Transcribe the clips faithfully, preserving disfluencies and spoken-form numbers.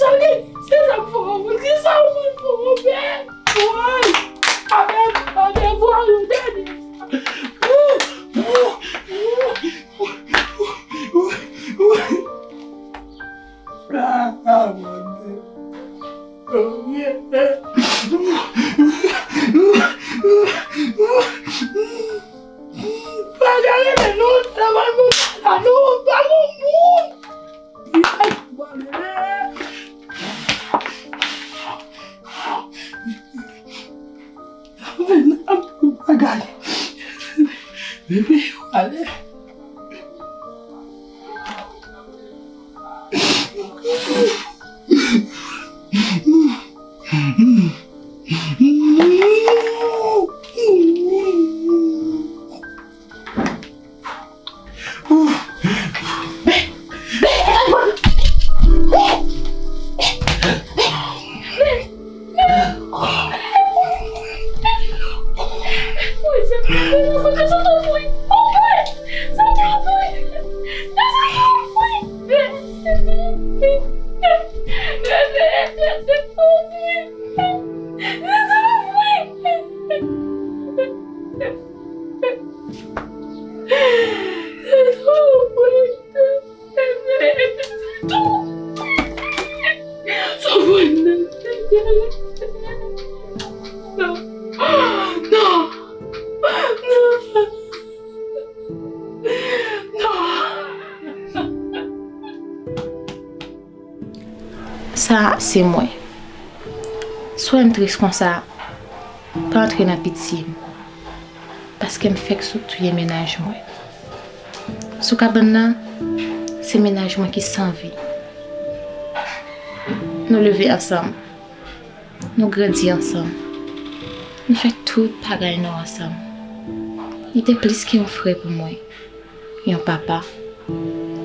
sa w gen? Kisa m fè w? Kisa w fè w, pè? Woy! Avè, avè vwa yo, gade. Ah, ah, mon Dieu. Oh, yeah. Pa ka rele non, travay pou pa la non, pa gon moun. Bagay. Bebe, ale. Se mwen. Si w wè m tris konsa, pa antre nan pitye m, paske m fèk sot touye mennaj mwen. Sou kabann nan, se mennaj mwen ki san vi. Nou leve ansanm. Nou grandi ansanm. Nou fè tout bagay nou ansanm. Li te plis ke yon frè pou mwen. Yon papa.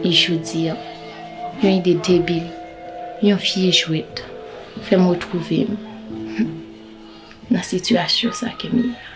E jodi a, yon ide debil, yon vye jwèt fè m retwouve m nan sitiyasyon sa ke m ye a.